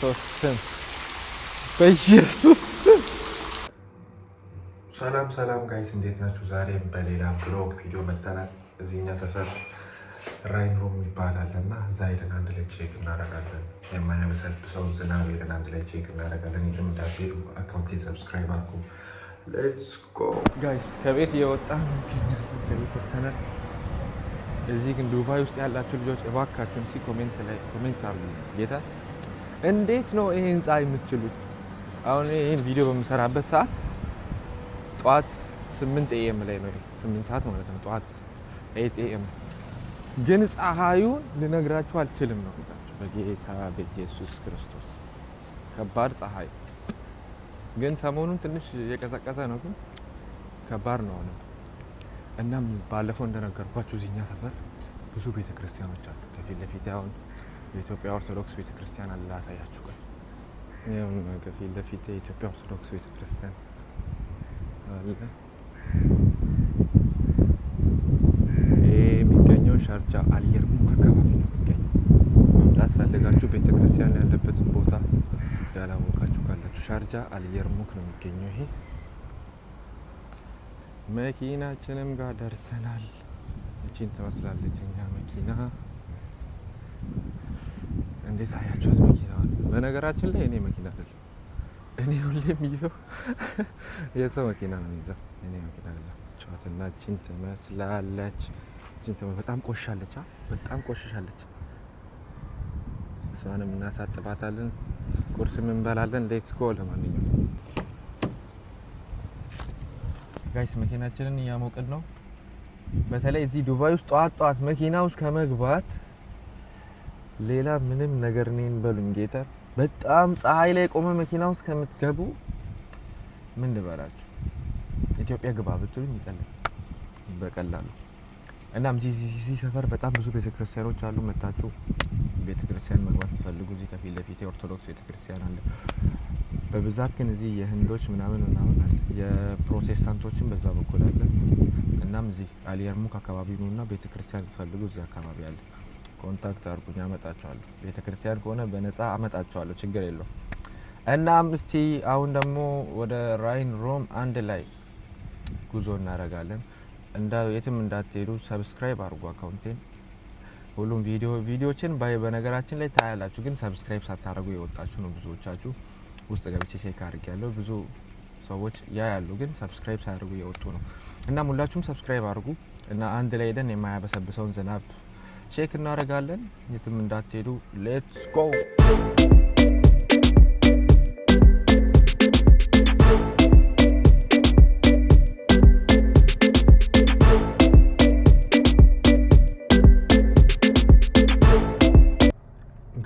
ስም፣ በኢየሱስ ስም። ሰላም ሰላም guys፣ እንዴት ናችሁ? ዛሬም በሌላ vlog ቪዲዮ መጥተናል። እዚህኛ ሰፈር ራይን ሮም ይባላል እና እዛ ሄደን አንድ ላይ check እናደርጋለን። የማያበሰብሰውን ዝናብ ሄደን አንድ ላይ check እናደርጋለን። የትም እንዳትሄዱ፣ account ኤን subscribe አድርጉ። Let's go። Guys፣ ከቤት እየወጣን እንገኛለን። ከቤት ወጥተናል። እዚህ ግን ዱባይ ውስጥ ያላችሁ ልጆች እባካችሁን እስኪ comment ላይ comment አድርጉ። ጌታ፣ እንዴት ነው ይሄ ህንፃ የምትችሉት? አሁን ይህን ቪዲዮ በምሰራበት ሰዓት ጠዋት 8 AM ላይ ነው። 8 ሰዓት ማለት ነው። ጠዋት 8 AM ግን ፀሐዩን ልነግራችሁ አልችልም ነው። በጌታ በኢየሱስ ክርስቶስ ከባድ ፀሐይ። ግን ሰሞኑን ትንሽ የቀዘቀዘ ነው፣ ግን ከባድ ነው አሁንም። እናም ባለፈው እንደነገርኳችሁ እዚህኛ ሰፈር ብዙ ቤተ ክርስቲያኖች አሉ። ከፊት ለፊት አሁን የኢትዮጵያ ኦርቶዶክስ ቤተ ክርስቲያን አለ። ላሳያችሁ። ቆይ፣ ይኸውና ከፊት ለፊት የኢትዮጵያ ኦርቶዶክስ ቤተ ክርስቲያን አለ። ይሄ የሚገኘው ሻርጃ አልየርሙክ አካባቢ ነው የሚገኘው። መምጣት ፈልጋችሁ ቤተ ክርስቲያን ያለበትን ቦታ ያላወቃችሁ ካላችሁ ሻርጃ አልየርሙክ ነው የሚገኘው። ይሄ መኪናችንም ጋር ደርሰናል። እቺን ትመስላለች እኛ መኪና። እንዴት አያችኋት መኪናዋን? በነገራችን ላይ እኔ መኪና አይደለም፣ እኔ ሁሌ የሚይዘው የሰው መኪና ነው የሚይዘው፣ እኔ መኪና አይደለም። ጨዋትና እቺን ትመስላለች። እቺን በጣም ቆሻለች፣ በጣም ቆሽሻለች። እሷንም እናሳጥባታለን፣ ቁርስም እንበላለን። Let's go። ለማንኛውም guys፣ መኪናችንን እያሞቅን ነው። በተለይ እዚህ ዱባይ ውስጥ ጠዋት ጠዋት መኪና ውስጥ ከመግባት ሌላ ምንም ነገር እኔን በሉኝ ጌታ፣ በጣም ፀሐይ ላይ ቆመ መኪና ውስጥ ከምትገቡ፣ ምን ልበላችሁ፣ ኢትዮጵያ ግባ ብትሉኝ ይቀላል በቀላሉ። እናም እዚህ ሰፈር በጣም ብዙ ቤተክርስቲያኖች አሉ። መታችሁ ቤተክርስቲያን መግባት ፈልጉ። እዚህ ከፊት ለፊት የኦርቶዶክስ ቤተክርስቲያን አለ። በብዛት ግን እዚህ የህንዶች ምናምን ምናምን አለ። የፕሮቴስታንቶችን በዛ በኩል አለ። እናም እዚህ አልየርሙክ አካባቢ ነውና ቤተክርስቲያን ፈልጉ፣ እዚህ አካባቢ አለ። Contact አድርጉኝ፣ አመጣቸዋለሁ። ቤተክርስቲያን ከሆነ በነፃ አመጣቸዋለሁ፣ ችግር የለውም። እናም እስቲ አሁን ደግሞ ወደ ራይን ሮም አንድ ላይ ጉዞ እናደርጋለን። እንዳ የትም እንዳትሄዱ፣ subscribe አድርጉ account ኤን። ሁሉም ቪዲዮችን በነገራችን ላይ ታያላችሁ፣ ግን subscribe ሳታደርጉ የወጣችሁ ነው ብዙዎቻችሁ። ውስጥ ገብቼ check አድርጌያለሁ። ብዙ ሰዎች ያያሉ፣ ግን subscribe ሳያደርጉ የወጡ ነው። እና ሁላችሁም subscribe አድርጉ እና አንድ ላይ ሄደን የማያበሰብሰውን ዝናብ check እናደርጋለን። የትም እንዳትሄዱ። Let's go።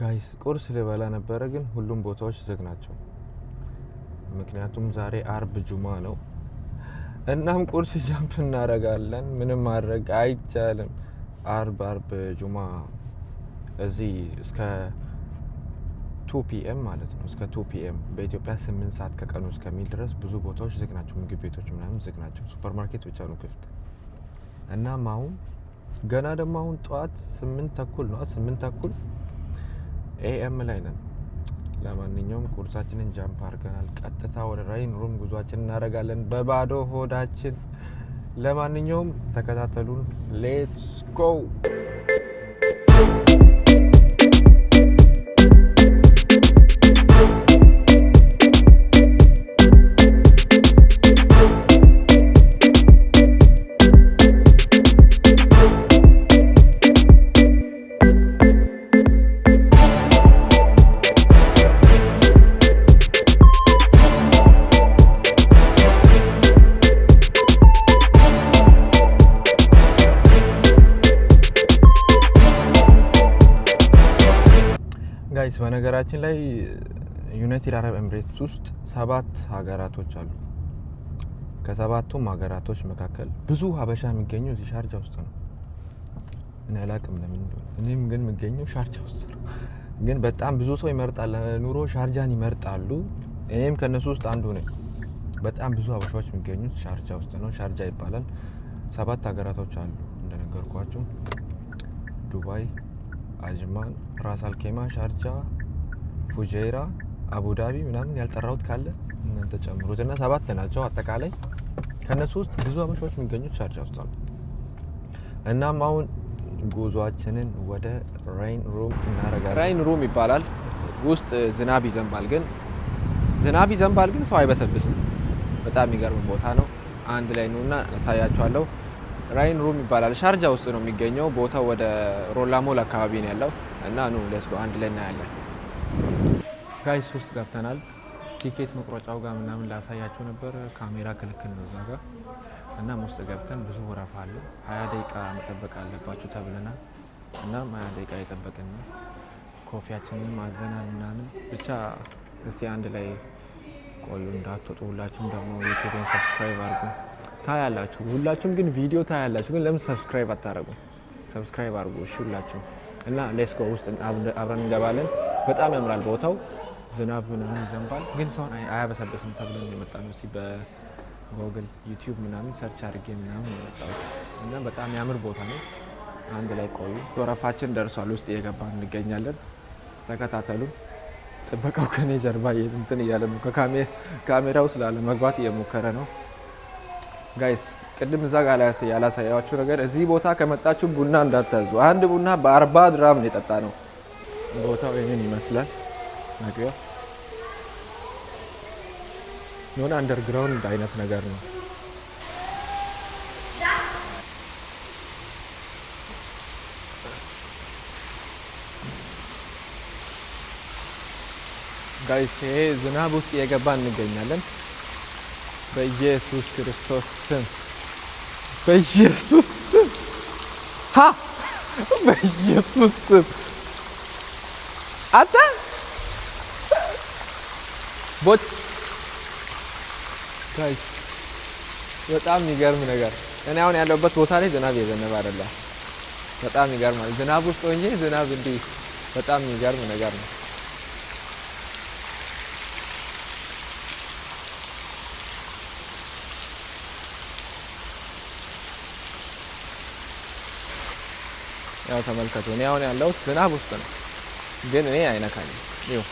Guys፣ ቁርስ ልበላ ነበረ፣ ግን ሁሉም ቦታዎች ዝግ ናቸው። ምክንያቱም ዛሬ አርብ ጁማ ነው። እናም ቁርስ jump እናደርጋለን። ምንም ማድረግ አይቻልም። አርብ አርብ ጁማ እዚህ እስከ 2 PM ማለት ነው። እስከ 2 PM በኢትዮጵያ 8 ሰዓት ከቀኑ እስከሚል ድረስ ብዙ ቦታዎች ዝግ ናቸው። ምግብ ቤቶች ምናምን ዝግ ናቸው። ሱፐር ማርኬት ብቻ ነው ክፍት። እናም አሁን ገና ደግሞ አሁን ጠዋት 8:30 ነው። 8:30 AM ላይ ነን። ለማንኛውም ቁርሳችንን jump አድርገናል። ቀጥታ ወደ ራይን ሩም ጉዟችን እናደርጋለን በባዶ ሆዳችን። ለማንኛውም ተከታተሉን። Let's go። Guys፣ በነገራችን ላይ United Arab Emirates ውስጥ ሰባት ሀገራቶች አሉ። ከሰባቱም ሀገራቶች መካከል ብዙ ሀበሻ የሚገኘው እዚህ ሻርጃ ውስጥ ነው። እኔ አላቅም ለምን እንደሆነ። እኔም ግን የምገኘው ሻርጃ ውስጥ ነው። ግን በጣም ብዙ ሰው ይመርጣል፣ ኑሮ ሻርጃን ይመርጣሉ። እኔም ከነሱ ውስጥ አንዱ ነኝ። በጣም ብዙ ሀበሻዎች የሚገኙት ሻርጃ ውስጥ ነው። ሻርጃ ይባላል። ሰባት ሀገራቶች አሉ እንደነገርኳችሁ፦ ዱባይ፣ አጅማን፣ ራስ አልኬማ፣ ሻርጃ፣ ፉጄራ፣ አቡዳቢ ምናምን ያልጠራሁት ካለ እናንተ ጨምሩት እና ሰባት ናቸው አጠቃላይ። ከነሱ ውስጥ ብዙ አበሾች የሚገኙት ሻርጃ ውስጥ ነው። እናም አሁን ጉዟችንን ወደ Rain Room እናደርጋለን። Rain Room ይባላል። ውስጥ ዝናብ ይዘንባል፣ ግን ዝናብ ይዘንባል፣ ግን ሰው አይበሰብስም። በጣም የሚገርም ቦታ ነው። አንድ ላይ ኑና አሳያችኋለሁ። Rain Room ይባላል። ሻርጃ ውስጥ ነው የሚገኘው። ቦታው ወደ ሮላ ሞል አካባቢ ነው ያለው እና ኑ let's go፣ አንድ ላይ እናያለን። Guys፣ ውስጥ ገብተናል። ቲኬት መቁረጫው ጋር ምናምን ላሳያችሁ ነበር። ካሜራ ክልክል ነው እዛ ጋር። እናም ውስጥ ገብተን ብዙ ወረፋ አለ። 20 ደቂቃ መጠበቅ አለባችሁ ተብለናል። እናም 20 ደቂቃ የጠበቅን ነው። Coffee ያችንንም አዘናል ምናምን። ብቻ እስቲ አንድ ላይ ቆዩ፣ እንዳትወጡ። ሁላችሁም ደግሞ ዩቲዩብን subscribe አድርጉ። ታያላችሁ፣ ሁላችሁም ግን ቪዲዮ ታያላችሁ፣ ግን ለምን subscribe አታደርጉ? Subscribe አድርጉ እሺ ሁላችሁም። እና let's go፣ ውስጥ አብረን እንገባለን። በጣም ያምራል ቦታው። ዝናብ ምናምን ይዘንባል፣ ግን ሰውን አያበሰብስም ተብለን የመጣ ነው። እስኪ በጎግል ዩቲዩብ ምናምን search አድርጌ ምናምን የመጣሁት እና በጣም ያምር ቦታ ነው። አንድ ላይ ቆዩ። ወረፋችን ደርሷል። ውስጥ እየገባን እንገኛለን። ተከታተሉ። ጥበቃው ከኔ ጀርባ እንትን እያለ ነው። ከካሜራው ስላለመግባት እየሞከረ ነው። Guys፣ ቅድም እዛ ጋር ያላሳያችሁ ነገር እዚህ ቦታ ከመጣችሁ ቡና እንዳታዙ። አንድ ቡና በ40 ድራም ነው የጠጣነው። ቦታው ይህንን ይመስላል። መግቢያው የሆነ underground አይነት ነገር ነው። Guys፣ ይሄ ዝናብ ውስጥ እየገባ እንገኛለን። በኢየሱስ ክርስቶስ ስም፣ በኢየሱስ ስም፣ ሀ በኢየሱስ ስም፣ አታ ቦት። Guys፣ በጣም የሚገርም ነገር፣ እኔ አሁን ያለሁበት ቦታ ላይ ዝናብ እየዘነበ አይደለም። በጣም ይገርማል። ዝናብ ውስጥ ሆኜ ዝናብ እንዲህ በጣም የሚገርም ነገር ነው። ያው ተመልከቱ። እኔ አሁን ያለሁት ዝናብ ውስጥ ነው፣ ግን እኔ አይነካኝም። ይኸው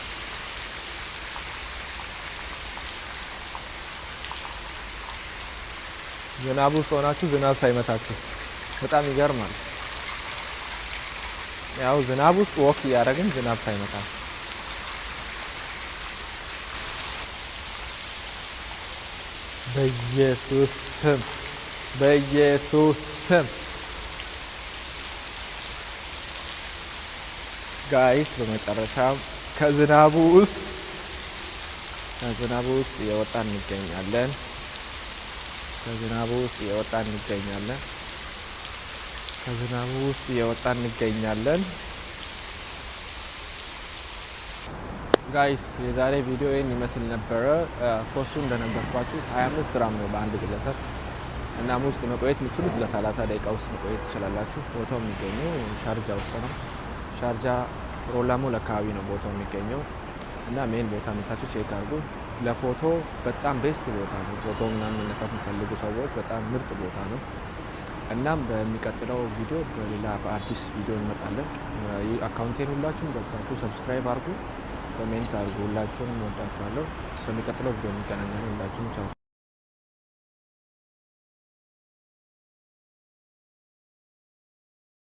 ዝናብ ውስጥ ሆናችሁ ዝናብ ሳይመታችሁ በጣም ይገርማል። ያው ዝናብ ውስጥ walk እያደረግን ዝናብ ሳይመታ። በኢየሱስ ስም፣ በኢየሱስ ስም። Guys፣ በመጨረሻ ከዝናቡ ውስጥ እየወጣን እንገኛለን። ከዝናቡ ውስጥ እየወጣን እንገኛለን። ከዝናቡ ውስጥ እየወጣን እንገኛለን። Guys፣ የዛሬ ቪዲዮ ይህን ይመስል ነበረ። Cost ኡ እንደነገርኳችሁ 25 ድራም ነው በአንድ ግለሰብ። እናም ውስጥ መቆየት የምትችሉት ለ30 ደቂቃ ውስጥ መቆየት ትችላላችሁ። ቦታው የሚገኘው ሻርጃ ውስጥ ነው። ሻርጃ ሮላ ሞል አካባቢ ነው ቦታው የሚገኘው እና main ቦታ መታችሁ check አድርጉ። ለፎቶ በጣም best ቦታ ነው። ፎቶ ምናምን መነሳት የሚፈልጉ ሰዎች በጣም ምርጥ ቦታ ነው። እናም በሚቀጥለው ቪዲዮ በሌላ በአዲስ ቪዲዮ እንመጣለን። Account ኤን ሁላችሁም ገብታችሁ subscribe አድርጉ፣ comment አድርጉ። ሁላችሁንም ወዳችኋለሁ። በሚቀጥለው ቪዲዮ እንገናኛለን። ሁላችሁም ቻው።